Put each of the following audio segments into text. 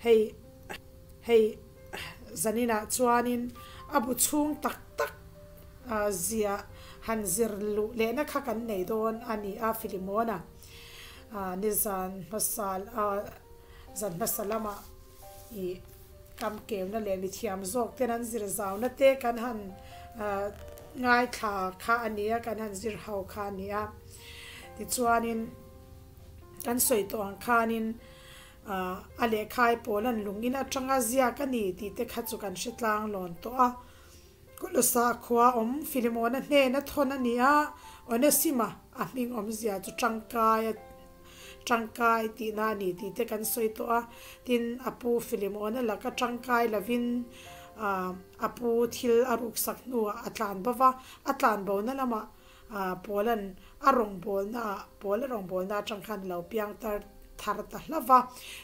Hei hei zaninah chuanin a bu chhung tak tak zia han zir luh lehna kha kan nei dawn a ni a Filimona nizan hmasa zan hmasa lamah ih kam keuna leh mithiam zawk ten an zir zauna te kan han ngaithla kha a ni a kan han zir ho kha a ni a tichuanin kan sawi tawh ang khanin a lehkhai pawl an lungin atanga ziak a ni tih te kha chu kan hre tlang lawn tawh a. Kolosa khua awm Filimona hnena thawn a ni a, Onesima a hming awmzia chu tangkai a tangkai tihna a ni tih te kan sawi tawh a. Tin, a pu Filimona laka tangkai lovin a pu thil a ruksak hnuah a tlan bo va, a tlan bona lamah Paula'n a rawngbawlnaah Paula rawngbawlna atang khan a lo piang tar thar ta hlauh va.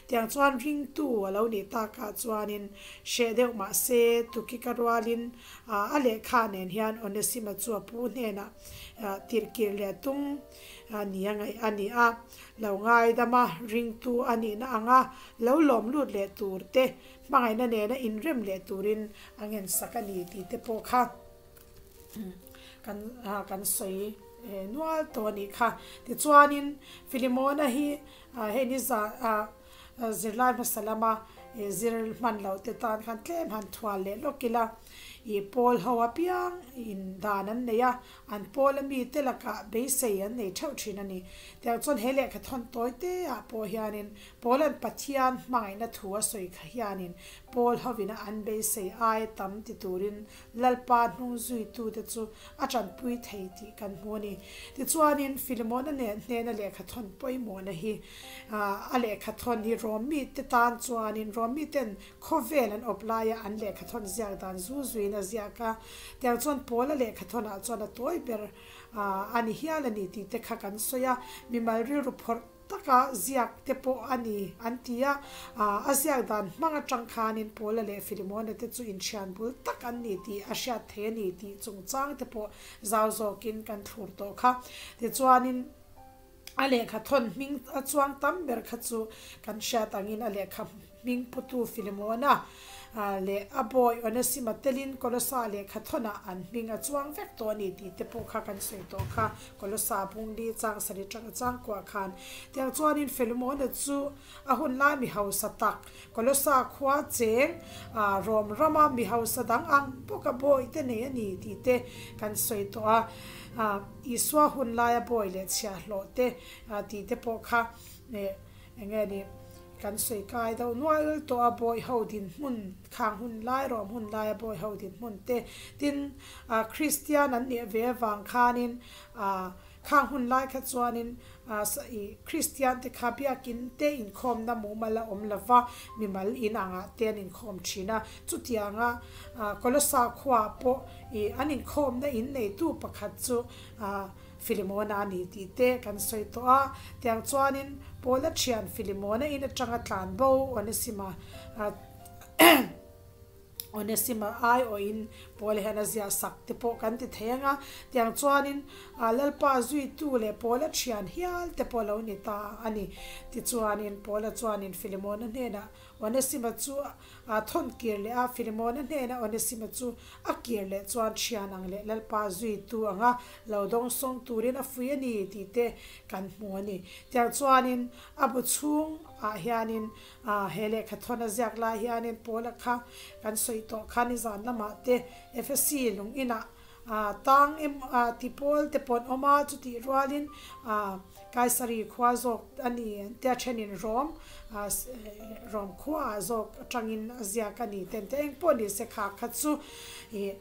Tiang chuan ringtu a lo nih takah chuanin hreh deuh mah se Tukika rualin a lehkha nen hian Onesima chu a pu hnenah tirhkir leh tum ni a ngaih a ni a. Lo ngaidam a, ringtu a nihna anga lo lawm lut leh tur te, hmangaihna nena inrem leh turin a ngensak a ni tih te pawh kha. kan kan sawi nual tawh a nih kha. Tichuanin Filimona hi hei ni za zirlai hmasa lama zir hman loh te tan khan tlem han thual leh lawk ila ih pawl ho apiang in dan an nei a, an pawl ami te lakah beisei an nei theuh thin a ni. Tiang chuan he lehkha thawn tawi te ah pawh hianin Paula'n Pathian hmangaihna thu a sawi kha hianin pawl hovina an beisei ai tam ti turin Lalpa hnung zuitute chu a tanpui thei tih kan hmu a ni. Tichuanin, Filimona nen hnena lehkhathawn pawimawhna hi, a lehkhathawn hi Rom mite tan chuanin Rom miten khawvel an awp laia an lehkhathawn ziak dan zu zuiin a ziak a. Tiang chuan Paula lehkhathawnah chuan a tawi ber a ni hial a ni tih te kha kan sawi a, mimal rilru phawrh taka ziak te pawh a ni an ti a, a ziak dan hmang atang khanin Paula leh Filimona te chu inthian bul tak an ni tih a hriat thei a ni tih chungchang te pawh zau zawkin kan thlur tawh kha. Tichuanin a lehkha thawn hming a chuang tam ber kha chu kan hriat angin a lehkha hming putu Filimona leh a bawi Onesima telin Kolosa lehkha thawnah an hming a chuang vek tawh a ni tih te pawh kha kan sawi tawh kha. Kolosa bungli chang sari tanga changkuah khan tiang chuanin Filimona chu a hun lai mi hausa tak Kolosa khua cheng Rom rama mi hausa dang ang bawka bawi te nei a ni tih te kan sawi tawh a. Isua hun laia bawi leh chhiahhlawh te tih te pawh kha eng nge ni? Kan sawi kai deuh nual tawh a, bawi ho dinhmun, khang hun lai rawm hun laia bawi ho dinhmun te, tin Kristian an nih ve avang khanin khang hun lai kha chuanin ih Kristian te kha biakin te inkhawmna mumal a awm lova, mimal in angah te an inkhawm thin a, chutianga Kolosa khuaah pawh ih an inkhawmna in neitu pakhat chu Filimona a ni tih te kan sawi tawh a, tiang chuanin Paula thian Filimona in atanga tlan bo Onesima Onesima aiawhin Paula hian a ziah sak te pawh kan ti thei ang a, tiang chuanin Lalpa zuitu leh Paula thian hial te pawh lo ni ta a ni. Tichuanin Paula chuanin Filimona hnenah Onesima chu A thawn kir leh a, Filimona hnena Onesima chu a kir leh chuan thian ang leh Lalpa zuitu anga lo dawngsawng turin a fui a ni tih te kan hmu a ni. Tiang chuanin a bu chhung ah hianin he lehkha thawn a ziak lai hianin Paula kha kan sawi tawh kha nizan lamah te Efesi lung inah Tang em ti pawl te pawh an awm a, chutih rualin Kaisari khua zawk a ni an tia thenin Rom Rom khuaah zawk atangin a ziak a ni ten te eng pawh ni se kha kha chu ih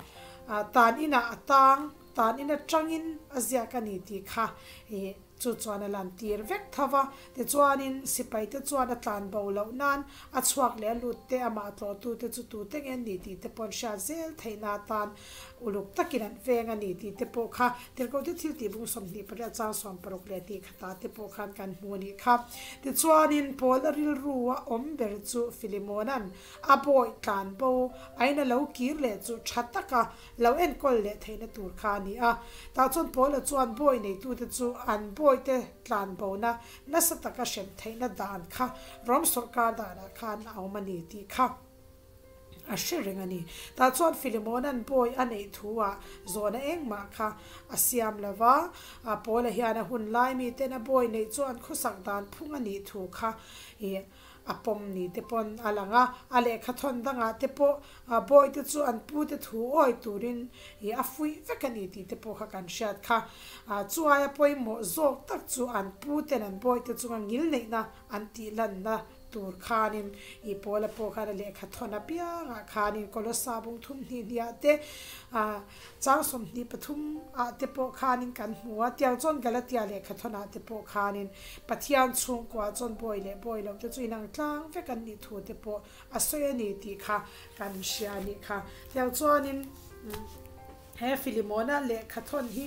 tan inah a tang tan in atangin a ziak a ni tih kha ih Chu chuan a lan tir vek tho va, tichuanin sipai te chuan a tlan bo loh nan a chhuak leh a lut te, amah tlawhtu te chu tute nge an ni tih te pawh an hriat zel theihna atan uluk takin an veng a ni tih te pawh kha Tirhkohte thil tih bung 28 chang 60 leh hnih khatah te pawh khan kan hmu a nih kha. Tichuanin Paula rilru a awm ber chu Filimona'n a bawi tlan bo aiin a lo kir leh chu tha taka lo enkawl leh theihna tur kha a ni a. Tah chuan Paula chuan bawi neitute chu an bawi. bawihte tlanbona nasa taka hrem theihna dan kha Rom sawrkar danah khan a awm a ni tih kha a hre reng a ni. Tah chuan Filemona'n bawi a neih thu ah zawhna engmah kha a siam lo va, Paula hian a hun lai miten a bawi neih chu an khawsak dan phung a nih thu kha i a pawm ni te pawn a lang a. A lehkha thawn dangah te pawh bawi te chu an pu te thu awi turin i a fuih vek a ni tih te pawh kha kan hriat kha. Chu aia pawimawh zawk tak chu an pu ten an bawi te chunga ngil neihna an tih lanna tur khanin i Paula pawh khan a lehkha thawn apiangah khanin Kolosa bung thum hnih hniah te, chang 23 ah te pawh khanin kan hmu a, tiang chuan Galatia lehkha thawnah te pawh khanin Pathian chhungkua chuan bawi leh bawi loh te chu inang tlang vek an nih thu te pawh a sawi a ni tih kha kan hria a nih kha. Tiang chuanin he Filimona lehkha thawn hi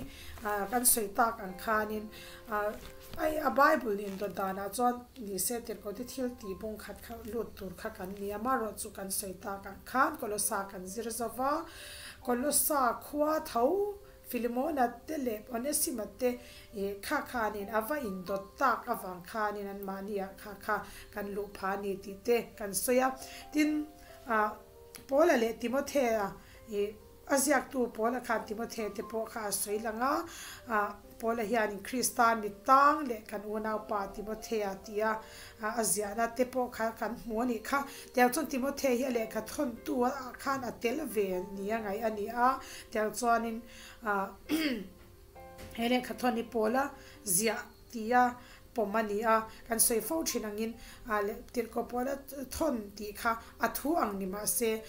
kan sawi tak ang khanin Ai a Bible indawt danah chuan nise tirhkohte thil tih bung khat kha lut tur kha kan ni a, marawh chu kan sawi tak ang khan Kolosa kan zir zo va, Kolosa khua tho Filimona te leh Onesima te ih kha khanin a va indawt tak avang khanin anmahniah kha kha kan luh phah a ni tih te kan sawi a. Tin, ah Paula leh Timothea ih A ziaktu Paula khan Timothea te pawh kha a sawi lang a, Paula hianin Krista mi tang leh kan unaupa Timothea tia a ziahna te pawh kha kan hmu a nih kha. Tiang chuan Timothea hi a lehkha thawntu ah khan a tel ve nia ngaih a ni a, tiang chuanin he lehkha thawn hi Paula ziah tia pawm a ni a, kan sawi fo thin angin tirhkoh Paula thawn tih kha a thu ang ni mah se,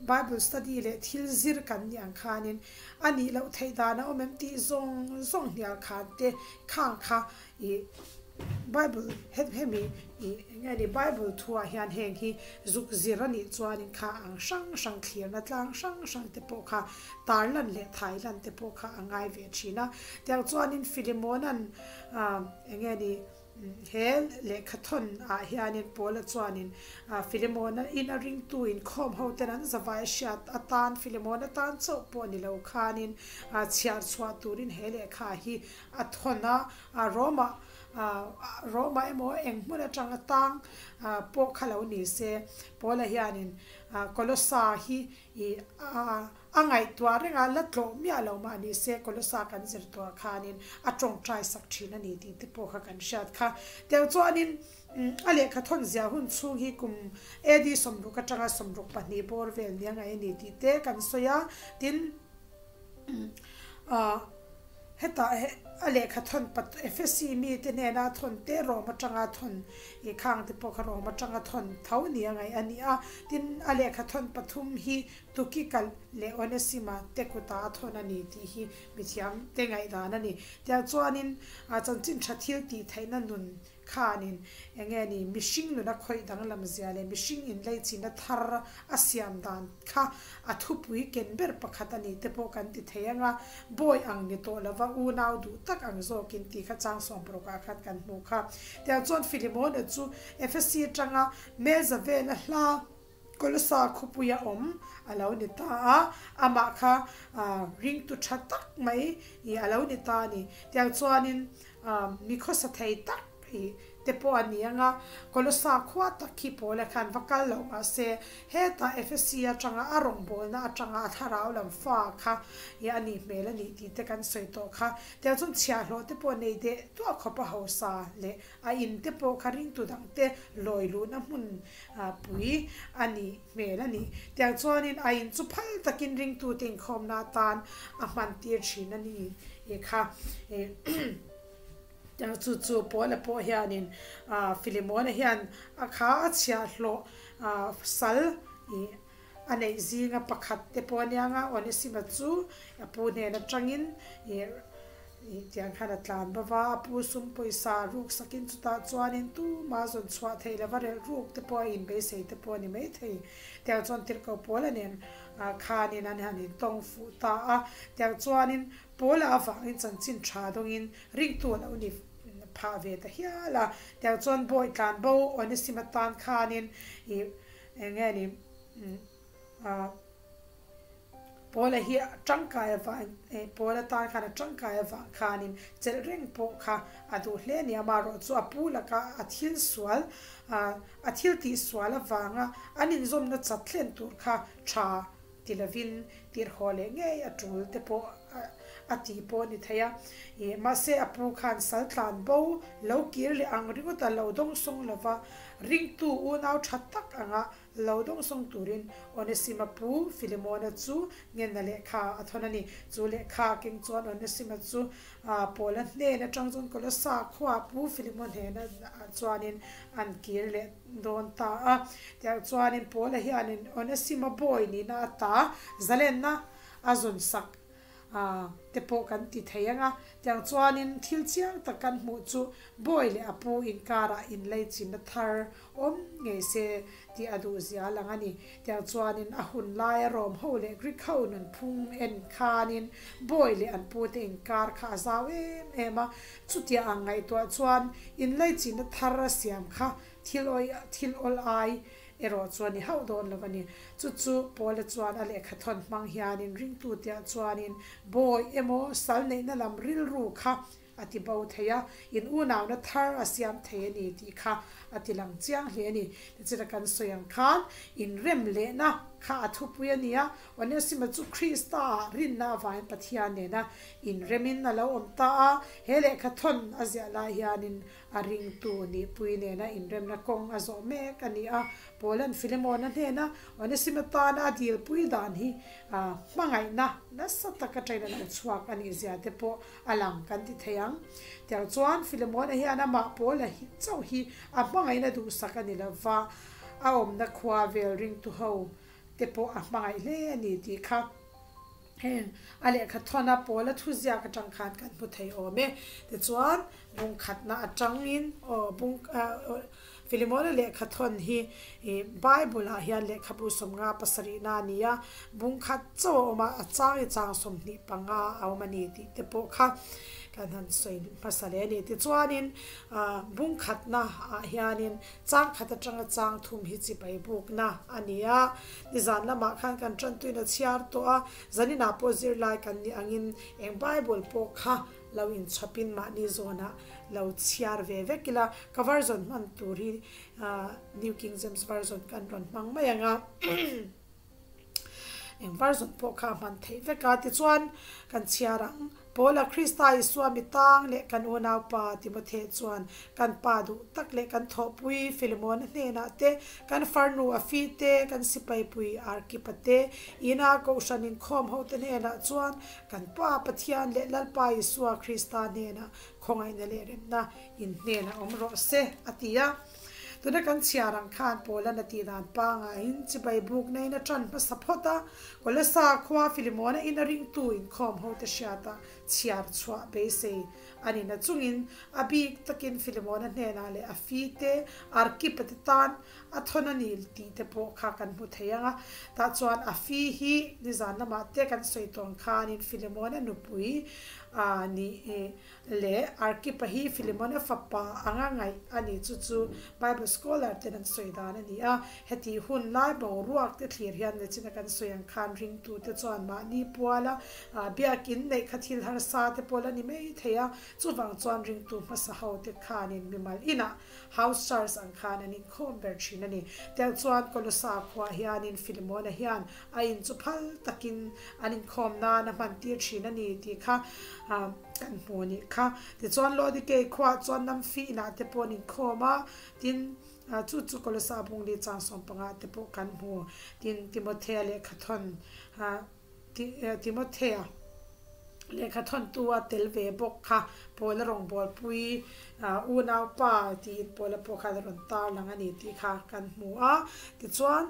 Bible study leh thil zir kan nih ang khanin a nih loh theih dan a awm em tih zawng zawng hnial khan te khang kha ih Bible hemi ih eng nge ni Bible thuah hian heng hi zuk zir a nih chuanin kha ang hrang hrang thlirna tlang hrang hrang te pawh kha tarlan leh thailan te pawh kha a ngai ve thin a. Tiang chuanin Filimon-a'n eng nge ni He lehkha thawn ah hianin Paula chuanin Filemona in a ringtu inkhawm ho ten an zavai hriat atan Filemona tan chauh pawh ni lo khanin chhiar chhuah turin he lehkha hi a thawn a, Rome-ah Rome-ah emaw eng hmun atanga tang pawh kha lo ni se Paula hianin Kolossa hi a A ngaihtuah reng a, la tlawh miah lo mah ni se, Kolosa kan zir tuah khanin a tawngtai sak thin a ni tih te pawh kha kan hriat kha. Tiang chuanin a lehkha thawn ziah hun chhung hi kum AD 60 atanga 62 bawr vel nia ngaih a ni tih te kan sawi a, tin hetah a lehkha thawn pat Efesi mite hnena thawn te Rome atanga thawn i khang te pawh kha Rome atanga thawn tho nia ngaih a ni a, tin a lehkha thawn pathum hi Tukikal leh Onesima te kutah a thawn a ni tih hi mithiam te ngaihdan a ni. Tiang chuanin chanchin tha thil tih theihna nun khanin eng nge ni mihring nuna khawih danglam zia leh mihring inleichina thar a siam dan kha a thupui ken ber pakhat a ni te pawh kan ti thei ang a, bawi ang ni tawh lova unau duh tak ang zawkin tih kha chang sawmparukah khan kan hmuh kha. Tiang chuan Filimona chu Efesi atanga Melza vela hla Kolosa khawpuia awm a lo ni ta a, amah kha ringtu tha tak mai a lo ni ta a ni. Tiang chuanin mi khawsa thei tak te pawh a ni ang a, Kolosa khua tak khi Paula khan va kal lo mah se, hetah Efesi atanga a rawngbawlna atanga a thlarau lam fa kha a nih hmel a nih tih te kan sawi tawh kha. Tiang chuan chhiahhlawh te pawh nei deh duah khawp a hausa leh A in te pawh kha ringtu dang te lawi luhna hmun pui a nih hmel a ni. Tiang chuanin a in chu phal takin ringtu te inkhawmna atan a hman tir thin a ni i kha. Tiang chu chu Paula pawh hianin Filimona hian a kha a chhiahhlawh sal i a neih zinga pakhat te pawh a nia nga, Onesima chu a pu hnen atangin i Tiang khan a tlan bava, a pu sum pawisa ruk sakin chutah chuanin tuma zawn chhuah theih lova relh ruk te pawh a inbeisei te pawh a ni maithei. Tiang chuan tirhkoh Paula nen khanin an han intawng fuh ta a, tiang chuanin Paula avangin chanchin tha dawngin ringtu a lo ni phah ve ta hial a. Tiang chuan bawi tlan bo Onesima tan khanin ih eng nge ni ah. Paula hi a tangkai avang Paula tan khan a tangkai avang khanin chelh reng pawh kha a duh hle a ni. Amaherawh chu a pu laka a thil sual a thil tih sual avanga an inzawmna chat thlen tur kha tha ti lovin tirhhaw leh ngei a tul te pawh a ti pawh a ni thei a. Mahse a pu khan sal tlan bo lo kir leh ang ringawt a lo dawngsawng lova ringtu unau tha tak anga Lo dawngsawng turin Onesima pu Filemona chu ngenna lehkha a thawn a ni. Chu lehkha keng chuan Onesima chu Paula hnen atang chuan Kolossa khua pu Filemon hnena chuanin an kir leh dawn ta a. Tiang chuanin Paula hianin Onesima bawi nihna ata zalenna a zawnsak te pawh kan ti thei ang a, tiang chuanin thil chiang tak kan hmuh chu Bawi leh a pu inkarah inleichinna thar awm ngei se tih a duh zia a lang a ni. Tiang chuanin a hun laia Rom ho leh Greek ho nunphung en khanin Bawi leh an pute inkar kha a zau em em a, chutia ang ngaihtuah chuan inleichinna thar a siam kha thil thil awl ai erawh chuan i hauh dawn lo a ni. Chu chu Paula chuan a lehkha thawn hmang hianin ringtutiah chuanin bawi emaw sal neihna lam rilru kha a ti bo thei a, in unauna thar a siam thei a ni tih kha a ti lang chiang hle a ni. Tichira kan sawi ang khan inrem lehna kha a thupui a ni a, Onesima chu Krista-ah rinna avangin Pathian nena inremin a lo awm ta a, he lehkha thawn a ziah lai hianin A ringtu nihpui nena inremna kawng a zawh mek a ni a. Paula'n Filemona hnena Onesima tana a dilpui dan hi hmangaihna nasa taka ṭain a lo chhuak a nih zia te pawh a lang kan ti thei ang. Tiang chuan Filemona hian amah Paula hi chauh hi a hmangaihna duhsak a ni lova, a awmna khua vel ringtu ho te pawh a hmangaih hle a ni tih kha Heng a lehkha thawna Paula thuziak atang khan kan hmu thei awm e. Tichuan, bung khatna atangin aw bung Filimona lehkha thawn hi i Bible ah hian lehkhabu 57 na a ni a, bung khat chauh a awm a, a chang i chang 25 a awm a ni tih te pawh kha kan han sawi hmasa leh a ni. Tichuanin bung khatna ah hianin Chang khat atanga chang thum hi chipai bukna a ni a, nizan lamah khan kan tantuin a chhiar tawh a, zaninah pawh zirlai kan nih angin eng Bible pawh kha lo inchhawpin mahni zawnah lo chhiar ve vek ila, ka version hman tur hi New King James Version kan rawn hmang mai ang a. Eng version pawh kha a hman theih vek a, tichuan kan chhiar ang. Paula Krista Isua mi tang leh kan unaupa Timothe chuan kan pa duh tak leh kan thawhpui Filemona hnenah te, kan farnu Afi te, kan sipaipui Arkipa te, ina Kohhran inkhawm hote hnenah chuan kan Pa Pathian leh Lalpa Isua Krista hnenah khawngaihna leh remna in hnenah awm rawh se, a ti a. Tuna kan chhiar ang khan Paula'n a tih dan pangaiin chibai bukna in a ṭan hmasa phawt a, Kolesa khua Filimona in a ringtu inkhawm hote hriata chhiar chhuah beisei a ni na chungin a bik takin Filimona hnenah leh a fi te, Arkipa te tan a thawn a ni tih te pawh kha kan hmu thei ang a. Tah chuan a fi hi nizan lamah te kan sawi tawn khanin Filimona nupui a nih Leh Arkipa hi Filimona fapa anga ngaih a ni chu chu Bible scholar ten an sawi dan a ni a. Heti hun lai boruak te thlir hian nachina kan sawi ang khan ringtute chuan mahni puala biakin neih kha thil harsa te pawh la ni mai thei a, chuvang chuan ringtu hmasa ho te khanin mimal inah house church ang khan an inkhawm ber thin a ni. Tel chuan Kolosa khuah hianin Filimona hian a in chu phal takin an inkhawm nan a hman tir thin a ni tih kha kan hmu a nih kha. Tichuan Laodikei khuaah chuan Namfi inah te pawh an inkhawm a, tin chu chu Kolosa bung li chang 15 te pawh kan hmu. Tin Timothea lehkha thawn Timothea lehkha thawntu a tel ve bawk kha Paula rawngbawlpui unaupa tiin Paula pawh khan a rawn tar lang a ni tih kha kan hmu a. Tichuan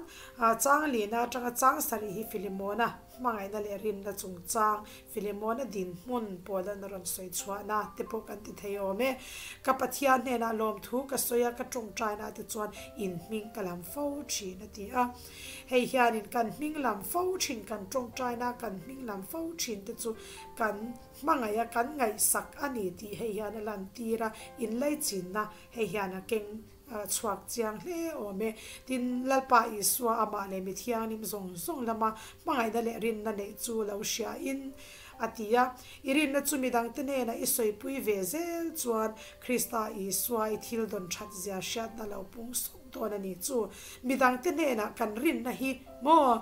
chang lina atanga chang sarih hi Filimona hmangaihna leh rinna chungchang Filimona dinhmun Paula'n a rawn sawi chhuahna te pawh kan ti thei awm e. Ka Pathian hnenah lawmthu ka sawi a, ka tawngtaina te chuan in hming ka lam fo thin a ti a. Hei hianin kan hming lam fo thin, kan tawngtaina kan hming lam fo thin te chu kan hmangaih a, kan ngaihsak a ni tih hei hian a lantir a, inlaichinna hei hian a keng chhuak chiang hle awm e. Tin, Lalpa Isua amah leh mi thianghlim zawng zawng lama hmangaihna leh rinna neih chu lo hriain a ti a. I rinna chu midangte hnenah i sawipui ve zel chuan Krista Isua i thil dawn that zia hriatna lo pung sawt dawn a ni chu. Midangte hnenah kan rinna hi maw?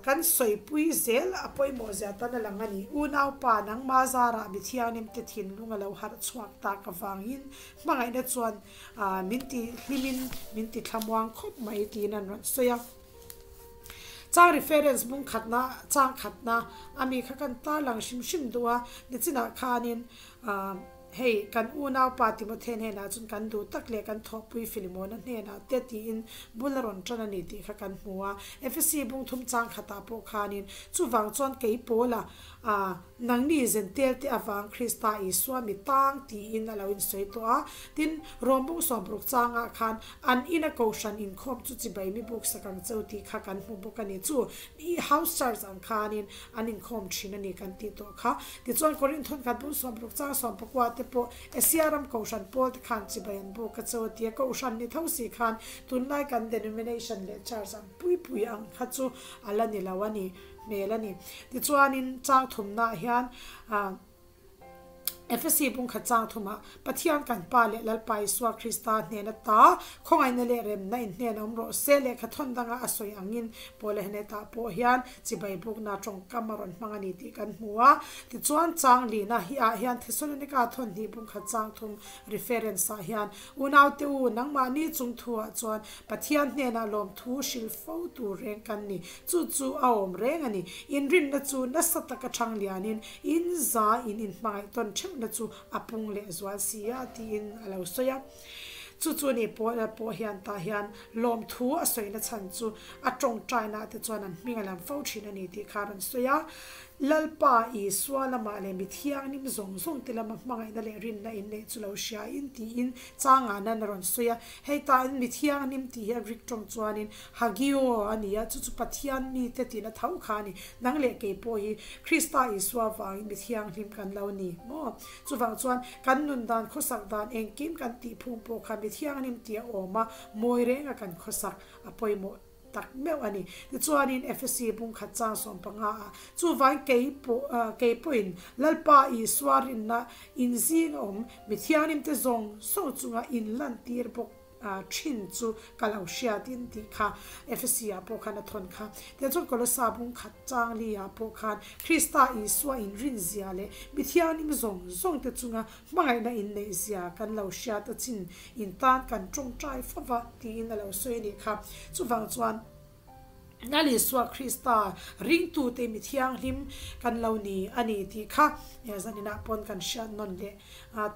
Kan sawipui zel a pawimawh zia tan a lang a ni. Unaupa, nangma zarah mi thianghlimte thinlung a lo harh chhuak tak avangin hmangaihna chuan min ti hlimin min ti thlamuang khawp mai tiin an rawn sawi a. Chang reference bung khatna, chang khatna a mi kha kan tarlang hrim hrim duh a, nichinah khanin Hei, kan unaupa Timothe hnenah chuan kan duh tak leh kan thawhpui Filimona hnenah te tiin bul a rawn tan a ni tih kha kan hmu a. Efesi bungthum chang khatah pawh khanin, Chuvang chuan kei Paula, a, nangni Zentel te avang Krista Isua mi tang tiin a lo insawi tawh a. Tin, Rom bung sawmruk changah khan an ina kohhran inkhawm chu chibai mi buk sak ang cheu tih kha kan hmu bawk a ni. Chu house church ang khanin an inkhawm thin a ni kan tih tawh kha. Tichuan Korinth hawn khat bung 60 chang 19 te pawh Asia ram Kohhran pawl te khan chibai an buk a cho a ti a, Kohhran ni tho si khan tunlai kan denomination leh church ang pui pui ang kha chu a la ni lo a ni hmel a ni. Tichuanin chang thumnaah hian ah. Efesi bungkhat chang thumah, Pathian kan Pa leh Lalpa Isua Krista hnen ata khawngaihna leh remna in hnen awm rawh se. Lehkha thawn danga a sawi angin Paula hnetah pawh hian chibai bukna tawngkam a rawn hmang a ni tih kan hmu a. Tichuan, chang lina hi ah hian Thesalonika thawn hnih bungkhat chang thum reference ah hian, Unaute u, nangmahni chung thuah chuan Pathian hnenah lawmthu hrilh fo tur reng kan ni. Chu chu a awm reng a ni. Inrinna chu nasa taka thang lianin In za in inhmangaih tawn theuhna chu a pung leh zual si a tiin a lo sawi a. Chu chu ni pawh pawh hian tah hian lawmthu a sawina chhan chu a tawngtaina te chuan an hming a lam fo thin a ni tih kha a rawn sawi a. Lalpa Isua lamah leh mi thianghlim zawng zawng te lama hmangaihna leh rinna inneih chu lo hria in tiin changah nan a rawn sawi a. Hei tahin mi thianghlim tih hi a Greek tawng chuanin Hagio a ni a, chu chu Pathian mite tina tho kha a ni. Nang leh kei pawh hi Krista Isua vangin mi thianghlim kan lo ni maw? Chuvang chuan kan nun dan khawsak dan engkim kan tih phung pawh kha mi thianghlim tih a awm a, mawi renga kan khawsak a pawimawh tak meuh a ni. Tichuanin Efesi bungkhat chang 15 ah chuvang kei pawh kei pawhin Lalpa Isua rinna inzing a awm mi thianghlimte zawng zawng chunga inlantir bawk thin chu ka lo hriatin tih kha Efesi ah pawh khan a thawn kha. Tiang chuan Kolosa bung khat chang li ah pawh khan Krista Isua in rin zia leh mi thianghlim zawng zawng te chunga hmangaihna in neih zia kan lo hriat a chin in tan kan tawngtai fova tiin a lo sawi a nih kha. Chuvang chuan Lal Isua Krista ringtute mi thianghlim kan lo ni a ni tih kha zaninah pawn kan hriat nawn leh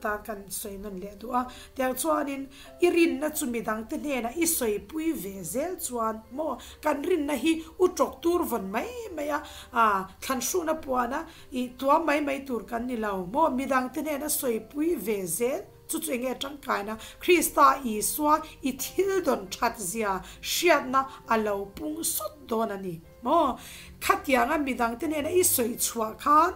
tan kan sawi nawn leh duh a. Tiang chuanin i rinna chu midangte hnenah i sawipui ve zel chuan maw kan rinna hi u tawk tur vawn mai mai a, thlanhruhna puana i tuam mai mai tur kan ni lo maw midangte hnena sawipui ve zel. Chu chu enge tangkaina Krista Isua i thil dawn that zia hriatna a lo pung sawt dawn a ni maw? Khatianga midangte hnena i sawi chhuah khan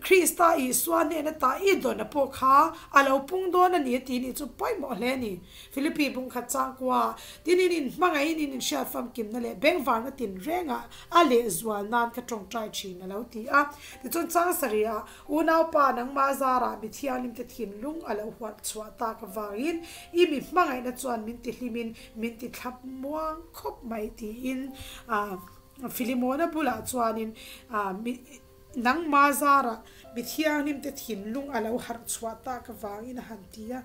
Krista Isua hnena ta i dawn a pawh kha a lo pung dawn a ni a tih nih chu pawimawh hle a ni. Philippi bungkhat changkua tinin in hmangaihin in inhriat famkimna leh bengvarna tinrengah a lehzual nan ka tawngtai thin a lo ti a. Tichuan chang sarihah Unaupa nangmah zarah mi thianghlimte thinlung a lo huat chhuah tak avangin i mi hmangaihna chuan min ti hlimin min ti thlap muang khawp mai tiin Filimona bulah chuanin nangmah zarah mi thianghlimte thinlung a lo harh chhuah tak avangin a han ti a.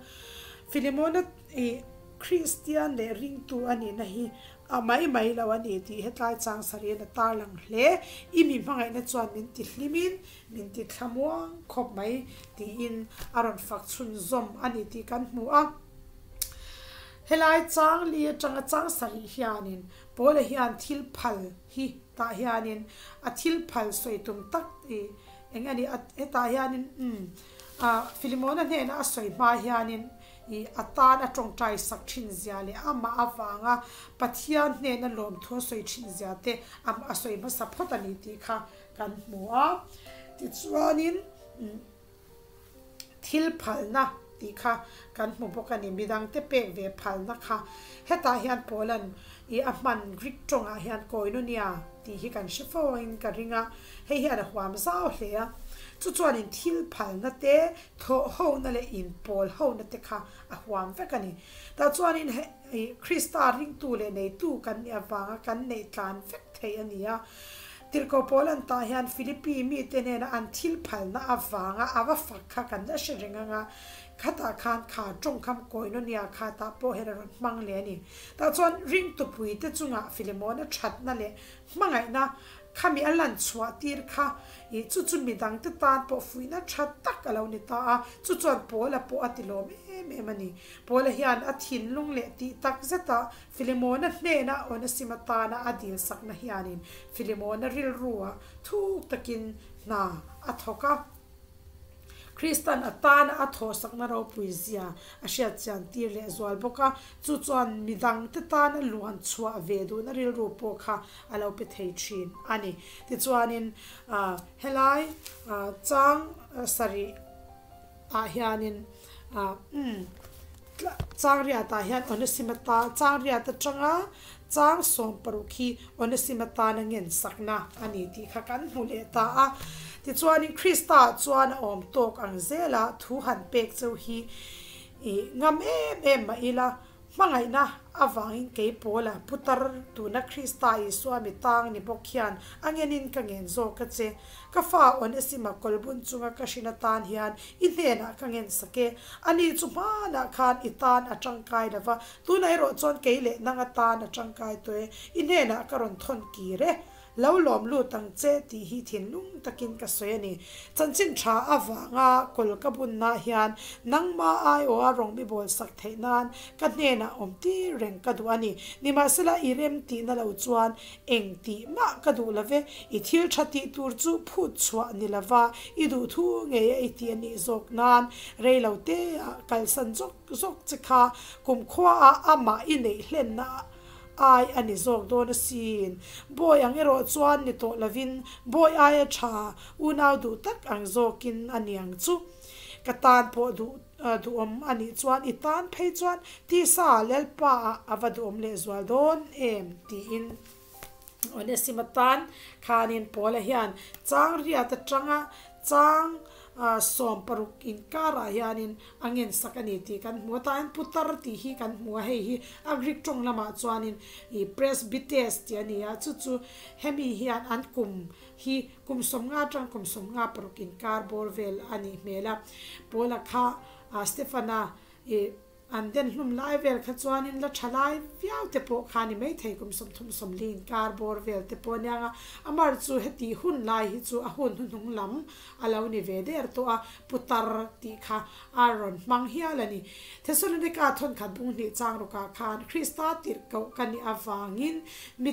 Filimona i Kristian leh ringtu a nihna hi A mai mai lo a ni tih hetlai chang sarih a tarlang hle. I mi hmangaihna chuan min ti hlimin min ti thlamuang khawp mai tiin a rawn fak chhunzawm a ni tih kan hmu a. Helai chang li atanga chang sarih hianin Paula hian thil phal hi tah hianin a thil phal sawi tum tak i eng a ni a hetah hianin umm Filimona hnena a sawi hma hianin I a tan a tawngtai sak thin zia leh amah avanga Pathian hnena lawmthu a sawi thin zia te a sawi hmasa phawt a ni tih kha kan hmu a. Tichuanin thil phalna. tih kha kan hmu bawk a ni. Midangte pek ve phalna kha hetah hian Paula'n i a hman Greek tawngah hian koinonia tih hi kan hre fo angin ka ring a, hei hian a huam zau hle a. Chu chuanin thil phalna te, thawh hona leh inpawl hona te kha a huam vek a ni. Tah chuanin hei Krista ringtu leh neitu kan nih avanga kan neih tlan vek theih a ni a. Tirhkoh pawl an tah hian Philippi mite hnena an thil phalna avanga a va fak kha kan la hre reng ang a, khatah khan kha tawngkham koinonia kha tah pawh hian a rawn hmang leh a ni. Tah chuan ringtupuite chungah Philemona thatna leh hmangaihna khami a lan chhuah tir kha ih chu chu midangte tan pawh fuihna tha tak a lo ni ta a, chu chuan Paula pawh a ti lawm em em a ni. Paula hian a thinlung leh tih tak zetah Filimona hnena Onesima tana a dilsakna hianin Filimona rilruah thuk takin hna a thawk a. Kristan a tana a thawhsakna ropui zia a hriat chian tir leh zual bawk a, chu chuan midangte tana luan chhuah ve duhna rilru pawh kha a lo pe thei thin a ni. Tichuanin helai chang sarih ah hianin umm chang riat ah hian Onesima ta chang riat atanga chang 60 hi Onesima tana ngen sakna a ni tih kha kan hmu leh ta a. Tichuanin Krista ah chuan a awm tawk ang zela thu han pek cheu hi ih ngam em em mah ila Hmangaihna avangin kei Paula putar tuna Krista Isua mi tang ni bawk hian a ngenin ka ngen zawk a che. Ka fa Onesima kawlbun chunga ka hrin atan hian i hnenah ka ngen sak e. Ani chu hmanah khan i tan a tangkai lo va, tunah erawh chuan kei leh nang atan a tangkai tawh e. I hnenah ka rawn thawn kir e. Lo lawm lut ang che tih hi thinlung takin ka sawi a ni. Chanchin tha avanga kawl ka bunna hian nangma aiawha rawng mi bawl sak theih nan ka hnenah awm tir reng ka duh a ni. Nimahsela i rem tihna lo chuan eng tih mah ka duh lo ve. I thil tha tih tur chu phut chhuah ni lova i duh thu ngei a i ti a nih zawk nan rei lo te ah kalsan zawk zawk che kha kumkhua ah amah i neih hlenna ai a ni zawk dawn asin. Bawi ang erawh chuan ni tawh lovin bawi aia tha unau duh tak ang zawkin a ni ang chu. Ka tan pawh duh duhawm a nih chuan i tan phei chuan tisa Lalpa ah a va duhawm lehzual dawn em tiin Onesima tan khanin Paula hian chang riat atanga chang 60 inkarah hianin a ngensak a ni tih kan hmu a, tah hian putar tih hi kan hmu a, hei hi a Greek tawng lamah chuanin ih presbytes tih a ni a, chu chu hemi hian an kum hi kum 50 atang kum 56 inkar bawr vel a nih hmel a, Paula kha Stefana ih An den hlum lai vel kha chuanin la tha lai viau te pawh kha ni maithei kum 30 40 inkar bawr vel te pawh aniang a, amar chu heti hun lai hi chu a hun hnuhnung lam a lo ni ve der tawh a, putar tih kha a rawn hmang hial a ni. Thesalonika thawnkhat bung hnih chang rukah khan Krista tirhkoh ka nih avangin mi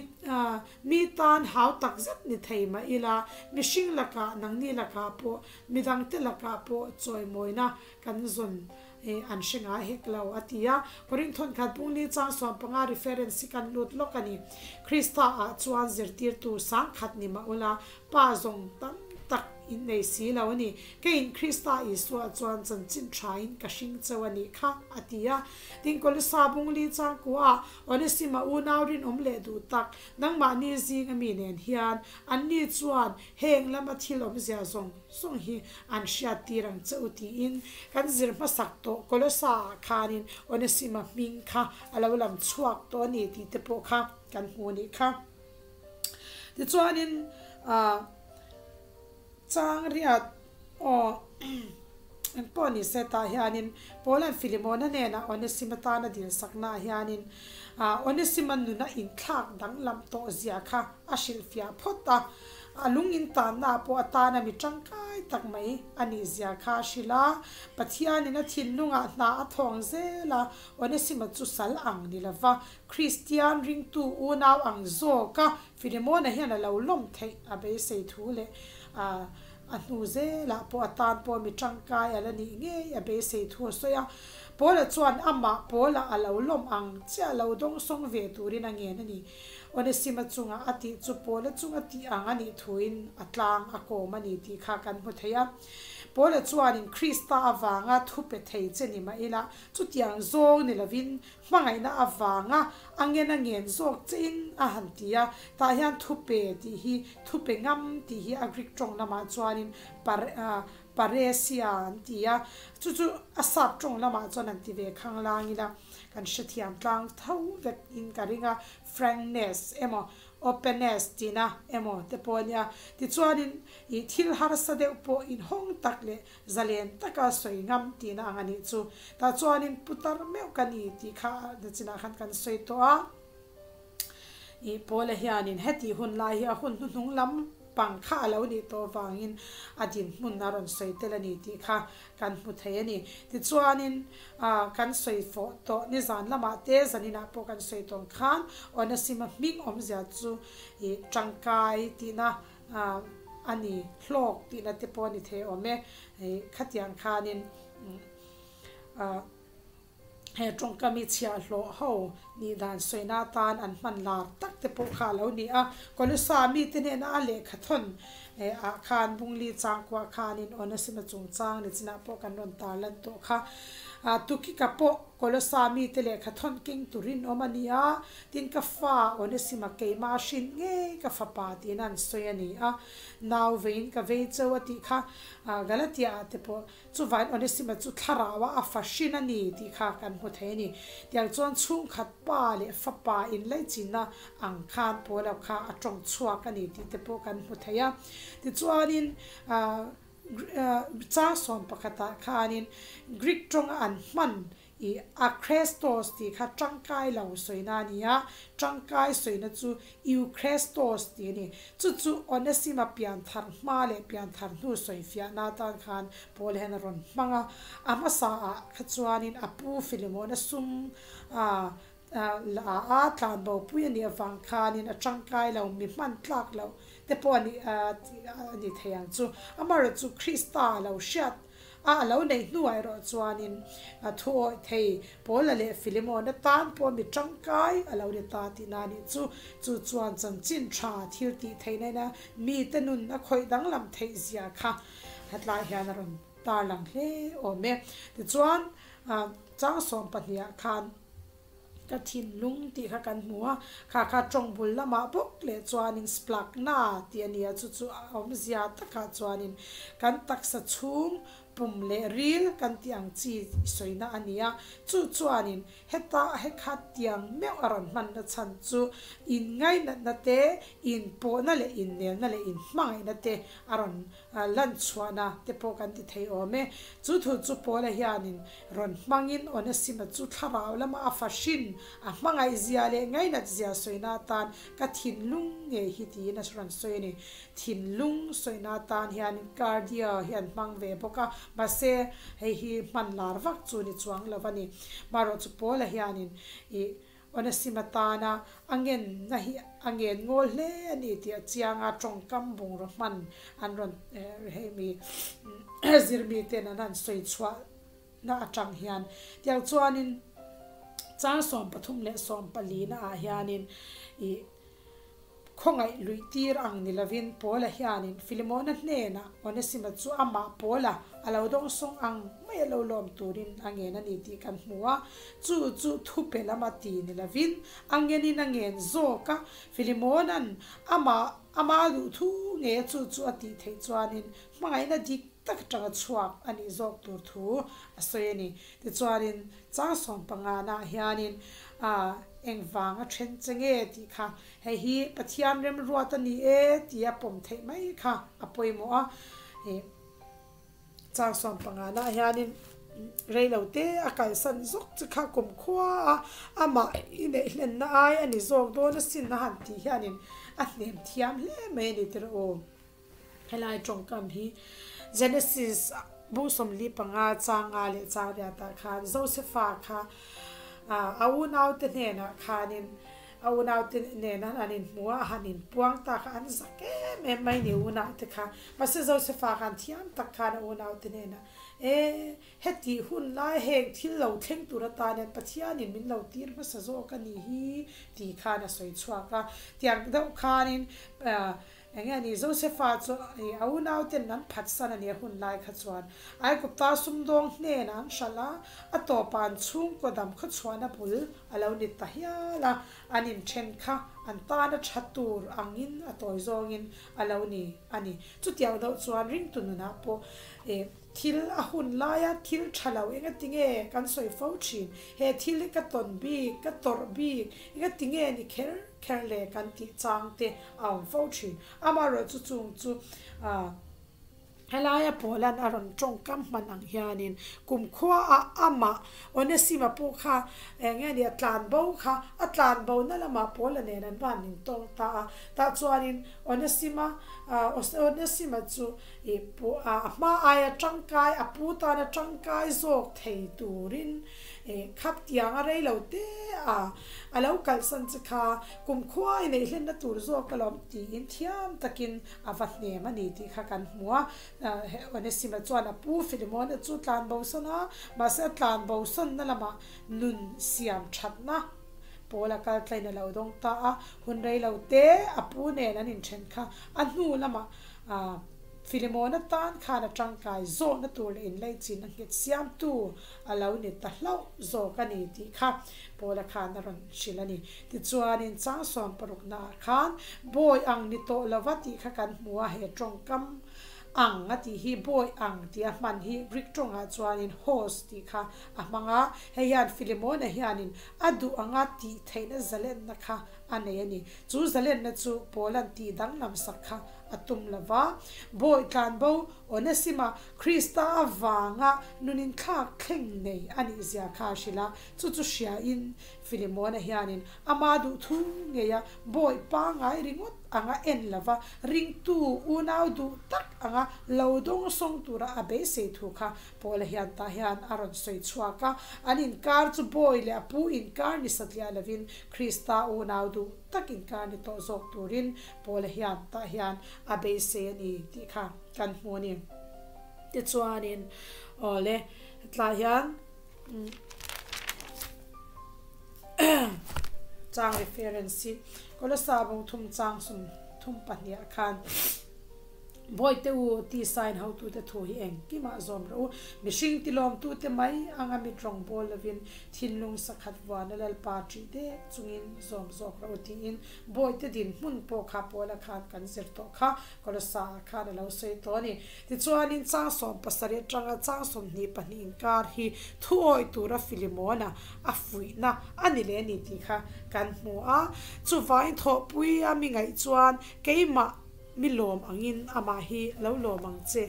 mi tan hau tak zet ni thei mah ila mihring lakah nangni lakah pawh midangte lakah pawh chawimawina kan zawn Eh, an hre ngai hek lo, a ti a. Korinthon khat bungli chang 15 reference hi kan lut lawk a ni. Krista ah chuan zirtirtu sangkhat ni mah ula, pa zawng tam tak in nei si lo a ni. Keiin Krista Isua chuan chanchin thain ka hring cheu a nih kha, a ti a. Tin, Kolosa bungli chang kuah Onesima unau rinawm leh duh tak, nangmahni zinga mi nen hian, anni chuan heng lama thil awmzia zawng zawng hi an hriat tir ang che u tiin kan zir hmasak tawh Kolosa ah khanin Onesima hming kha a lo lam chhuak tawh a ni tih te pawh kha kan hmu a nih kha. Tichuanin ah chang riat aw eng pawh ni se tah hianin Paula'n Filimona hnenah Onesima tana dilsakna ah hianin ah Onesima nuna inthlak danglam tawh zia kha a hrilhfiah phawt a. A lung in tanna ah pawh a tana mi tangkai tak mai a nih zia kha a hrilh a, Pathianin a thinlungah hna a thawng zel a, Onesima chu sal ang ni lova, Kristian ringtu unau ang zawka Filemona hian a lo lawm theih a beisei thu leh a a hnu zelah pawh a tan pawh mi tangkai a la nih ngei a beisei thu a sawi a. Paula chuan amah Paula a lo lawm ang chiah lo dawngsawng ve turin a ngen a ni. Onesima chunga a tih chu Paula chunga tih ang a nih thuin a tlang a kawm a ni tih kha kan hmu thei a. Paula chuanin Krista avanga thu pe thei che ni mah ila, chutiang zawng ni lovin hmangaihna avanga a ngen a ngen zawk chein a han ti a. Tah hian thu pe tih hi thu pe ngam tih hi a Greek tawng lamah chuanin Paresia an ti a, chu chu a sap tawng lamah chuan an ti ve khanglang ila kan hrethiam tlang tho vek in ka ring a, frankness emaw openness tihna emaw te pawh a nia. Tichuanin ih thil harsa deuh pawh inhawng tak leh zalen taka sawi ngam tihna ang a nih chu. Tah chuanin putar meuh ka ni tih kha nachinah khan kan sawi tawh a. Ih Paula hianin heti hun lai hi a hun hnuhnung lam pang kha a lo nih tawh vangin a dinhmun a rawn sawi tel a ni tih kha kan hmu thei a ni. Tichuanin kan sawi fawh tawh nizan lamah te zaninah pawh kan sawi tawng khan Onesima hming awmzia chu ih tangkai tihna a ni, hlawk tihna te pawh a ni thei awm e. Ih khatiang khanin He tawngkam i chhiahhlawh ho nih dan sawina atan an hman lar tak te pawh kha a lo ni a. Kolosa mite hnena a lehkha thawn ah khan Bungli changkuah khanin Onesima chungchang ni chinah pawh kan rawn tarlan tawh kha. Tukika pawh Kolosa mite lehkha thawn keng turin awm a ni a, tin ka fa Onesima keimah a hrin ngei ka fapa tiin an sawi a ni a. Nau veiin ka vei cheu a tih kha Galatia ah te pawh Chuvain Onesima chu thlaraua a fa hrin a ni tih kha kan hmu thei a ni. Tiang chuan chhungkhat pa leh fapa inlaichinna ang khan Paula kha a tawng chhuak a ni tih te pawh kan hmu thei a. Tichuanin chang sawm pakhatah khanin Greek tawnga an hman I Akhrestos tih kha tangkai lo sawina a ni a, tangkai sawina chu Euchrestos tih a ni. Chu chu Onesima pianthar hma leh pianthar hnu sawifiahna atan khan Paul hian a rawn hmang a. A hmasa ah kha chuanin a pu Philemon-a sum a la a tlanbo pui a nih avang khanin a tangkai lo, mi hman tlak loh te pawh a ni thei ang chu. Amaherawhchu chu Krista a lo hriat A a lo neih hnuah erawh chuanin a thu awih thei Paula leh Filimona tan pawh mi tangkai a lo ni ta tihna a nih chu. Chu chuan chanchin tha thil tih theihna ina mite nun a khawih danglam theih zia kha hetlai hian a rawn tarlang hle awm e. Tichuan, chang 12ah khan. Ka thinlung tih kha kan hmu a, kha kha tawng bul lamah bawk leh chuanin splakna tih a ni a, chu chu a awmzia takah chuanin kan taksa chhung pum leh ril kan tih ang chi sawina a ni a, chu chuanin heta hekhat tiang meuh a rawn hmanna chhan chu inngainatna te, inpawhna leh innelna leh inhmangaihna te a rawn lan chhuahna te pawh kan ti thei awm e. Chu thu chu Paula hianin rawn hmangin Onesima chu thlarau lama a fa hrin, a hmangaih zia leh ngainat zia sawina atan ka thinlung ngei hi tiin a rawn sawi a ni. Thinlung sawina atan hianin cardia hi an hmang ve bawk a, mahse hei hi hman lar vak chu ni chuang lo a ni. Marawh chu Paula hianin ih Onesima tana a ngenna hi a ngen ngawl hle a ni tih a chiang a, tawngkam bungraw hman an rawn hei mi zirmi ten an han sawi chhuahna atang hian tiang chuanin chang 13 leh 14 na ah hianin ih Khawngaih luih tir ang ni lovin Paula hianin Filimona hnenah Onesima chu amah Paula a lo dawngsawng ang mai a lo lawm turin a ngen a ni tih kan hmu a. Chu chu thupe lama ti ni lovin a ngenin a ngen zawk a, Filimona'n amah ama duhthu nge chu chu a tih theih chuanin hmangaihna dik tak atanga chhuak a nih zawk tur thu a sawi a ni. Tichuanin chang 15 naah hianin engvang a then che nge tih kha hei hi Pathian remruat a ni e tia pawm theih mai kha a pawimawh a. Chang 15 naah hianin reilo te a kalsan zawk che kha kumkhua a amah i neih hlenna ai a ni zawk dawn asin a han tih hianin a hnem thiam hle mai a ni tirh aw. Helai tawngkam hi Genesis bu 45 changa leh chang riatah khan Josefa kha a unaute hnenah khanin a unaute nena an inhmu a, a han inpuang ta kha an zak em em mai ni unaute kha. Mahse Josefa khan thiam tak khan a unaute hnenah. E, hetih hun lai heng thil lo thleng tur atan hian Pathianin min lo tir hmasa zawk a nih hi tih khan a sawi chhuak a. Tiang deuh khanin eng nge ni Josefa chu a unauten an phatsan a nih a hun lai kha chuan Aigupta sumdawng hnenah an hralh a, a tawpah an chhungkaw dam khawchhuahna bul a lo ni ta hial a, an inthen kha an tana tha tur angin a tawi zawngin a lo ni a ni. Chutiang deuh chuan ringtu nunah pawh thil a hun laia thil tha lo engati nge kan sawi fo thin? He thil hi ka tawn bik, ka tawrh bik, engati nge ni kher kher le kan tih chang te a awm fo thin. Amaherawhchu chung chu Helaia Paula'n a rawn tawngkam hman ang hianin kumkhuaah amah Onesima pawh kha eng nge ni a tlanbo kha a tlanbona lamah Paula nen an van intawng ta a. Tah chuanin Onesima Onesima chu i pu a hma aia tangkai a pu tana tangkai zawk thei turin khap tiang a rei lo te a a lo kalhsan che kha kumkhua i neih hlenna tur zawk alawm tiin thiam takin A va hnem a ni tih kha kan hmu a, Onesima chuan a pu Filimona chu tlan bosawn a, mahse a tlan bosawnna lamah nun siam thatna pawl a kal tlain a lo dawng ta a, hun rei lo te a pu nen an inthen kha a hnu lamah Filimona tan khan a tangkai zawhna tur leh inlaichin a nghet siamtu a lo ni ta hlauh zawk a ni tih kha Paula khan a rawn hrilh a ni. Tichuanin chang sawmparuknaah khan bawi ang ni tawh lova tih kha kan hmu a, he tawngkam ang a tih hi bawi ang tih a hman hi Greek tawngah chuanin hos tih kha a hmang a, hei hian Filimona hianin a duh anga tih theihna zalenna kha a nei a ni. Chu zalenna chu Paula'n tih danglam sak kha a tum lova, bawi tlanbo Onesima Krista avanga nunin thlak thleng nei a nih zia kha a hrilh a, chu chu hriain Filimona hianin ama duhthu ngeia bawi pangngai ringawt anga en lova ringtu unau duh tak anga lo dawngsawng tura a beisei thu kha Paula hian tah hian a rawn sawi chhuak a, an inkar chu bawi leh a pu inkar ni satliah lovin Krista unau duh tak inkar ni tawh zawk turin Paula hian tah hian a beisei a ni tih kha kan hmu a ni. Tichuanin awle tlai hian Chang reference hi Kolosa bung thum chang 32 ah khan Bawihte u tisa in hotute thu hi engkimah zawm rawh u. Mihring tilawmtute mai anga mit rawng bawl lovin thinlung sakhat vuana Lalpa ṭih dek chungin zawm zawk rawh u tiin Bawihte dinhmun pawh kha Paula khan kan zir tawh kha Kolosa ah khan a lo sawi tawh a ni. Tichuanin chang 17 atanga chang 22 inkar hi thuawih tura Filimona a fuihna a ni leh a ni tih kha kan hmu a. Chuvangin thawhpui a mi ngaih chuan keimah mi lawm angin amah hi lo lawm ang che.